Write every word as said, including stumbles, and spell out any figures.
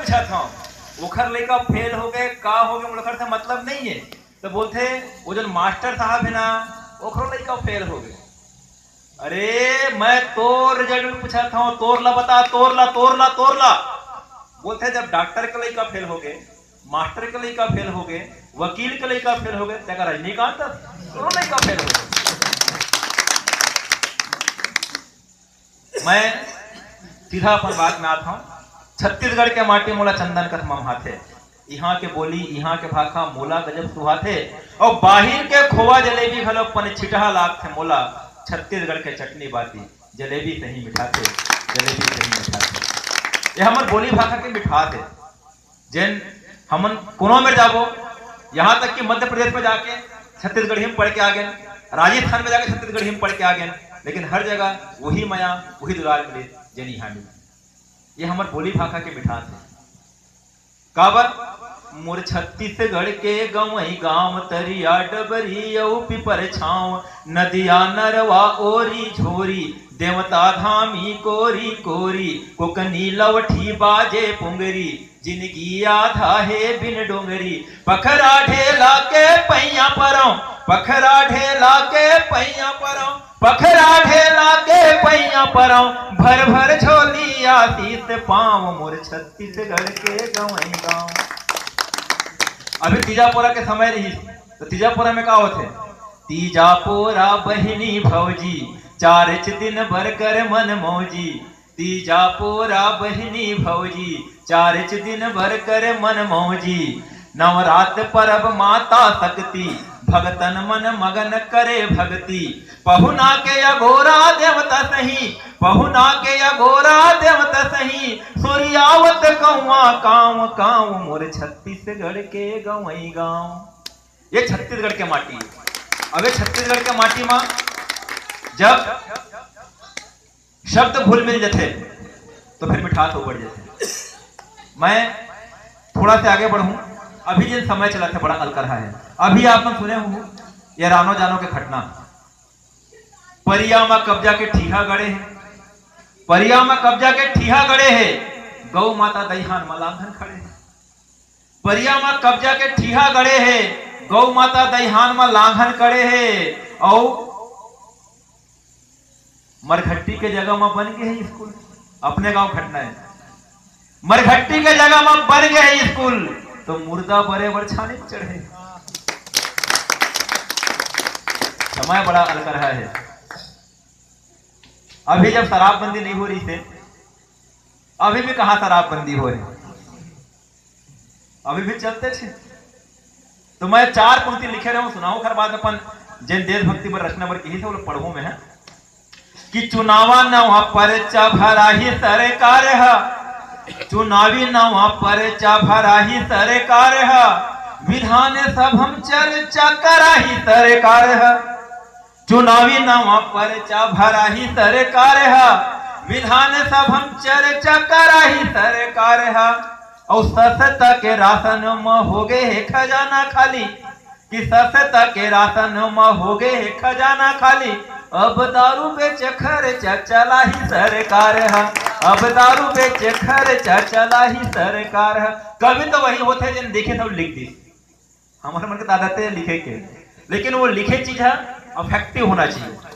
पूछत हंव, ओखर लइका फेल हो गे, का हो गे, मोला ओखर से मतलब नइ हे। त बोलथे, वो जन मास्टर साहब हे ना, ओखरो लइका फेल हो गे। अरे, मैं तोर रिजल्ट पूछत हंव, तोर ला बता, तोर ला, तोर ला, तोर ला। बोलथे, जब डॉक्टर के लइका फेल हो गे, मास्टर के लइका फेल हो गे, वकील के लइका फेल हो गे, त का रजनीकांत तोरो लइका फेल हो गे। मैं सीधा अपन बात में आत हंव। छत्तीसगढ़ के माटी मोला चंदन कस ममहाथे। इहां के बोली, इहां के भाखा मोला गजब सुहाथे। अउ बाहिर के खोवा जलेबी घलो पनछिटहा लागथे मोला। छत्तीसगढ़ के चटनी बाती जलेबी सही मिठाथे, जलेबी सही मिठाथे। ये हमर बोली भाखा के मिठास हे। जेन हमन कोनो मेर जाबो, यहाँ तक कि मध्य प्रदेश में जाके छत्तीसगढ़ी में पढ़ के आ गेन, राजस्थान में जाके छत्तीसगढ़ी में पढ़ के आ गेन, लेकिन हर जगह वही मया, वही दुलार मिले, जेन यहाँ मिले। ये हमर बोली भाखा के मिठास हे। काबर? मोर छत्तीसगढ़ के गंवई गांव, तरिया डबरी अउ पीपर छांव, नदिया नरवा ओरी झोरी, देवता धामी कोरी कोरी, कोकनी लवठी बाजे पुंगरी, जिनगी आधा हे बिन डोंगरी। पखरा ढेला के पैया परंव, पखरा ढेला के पैया परंव, पखरा ढेला के पैया परंव, भर भर झोली आशीष पांव, मोर छत्तीसगढ़ के गंवई गांव। अभी तीजा पोरा के समय रहिस, त तीजा पोरा में का होथे? तीजा पोरा बहिनी भौजी, चारेच दिन बर कर मन मौजी। तीजा पोरा बहिनी भौजी, चारेच दिन बर कर मन मौजी। नवरात परब माता शक्ति, भगतन मन मगन करे भक्ति। पहुना के अगोरा देवता सही, पहुना के अगोरा देवता सही, सोरियावत कौआ कांव कांव, मोर छत्तीसगढ़ के गंवई गांव। ये छत्तीसगढ़ के माटी हे। अब ये छत्तीसगढ़ के माटी में जब शब्द घुल मिल जथे, तो फिर मिठास उबड़ जथे। मैं थोड़ा से आगे बढ़ूं, अभी जिन समय चलत हे, बड़ा अलकरहा हे। अभी आप मन सुने हो ये रानो जानो के घटना। परिया म कब्जा के ठीहा गड़े हे, परिया म कब्जा के ठीहा गड़े हे, गौ माता दईहान म लांघन खड़े हे। परिया म कब्जा के ठीहा गड़े हे, गौ माता दईहान म लांघन खड़े हे, अउ मरघट्टी के जगह म बन गे हे स्कूल। अपने गांव घटना हे, मरघट्टी के जगह म बन गे हे स्कूल, तो मुर्दा बरे बर छानी म चढ़े। समय बड़ा अलकरहा हे। अभी जब शराबबंदी नहीं हो रही थे, अभी भी कहाँ शराबबंदी हो रही, अभी भी चलते थे। तो मैं चार पंक्ति लिखे रहूं, सुनाऊं, ओकर बाद अपन जेन देशभक्ति पर रचना बर कही थे, वो पढ़ूं मैं, है कि चुनावा नवा परचा भराही सरकार ह, चुनावी नवा परचा भराही सरकार ह, विधानसभा म चर्चा कराही सरकार ह। चुनावी नवा परचा भराही सरकार ह, विधानसभा म चर्चा कराही सरकार ह। अउ सस्ता के राशन म होगे हे खजाना खाली, कि सस्ता के राशन म होगे हे खजाना खाली। अब दारू बेच खर्चा चलाही सरकार ह, अब दारू बेच खर्चा चलाही सरकार ह। कवि तो वही होथे जेन देखे सब लिख दी। हमर मन के आदत हे लिखे के, लेकिन वो लिखे चीज ह अफेक्टिव होना चाहिए।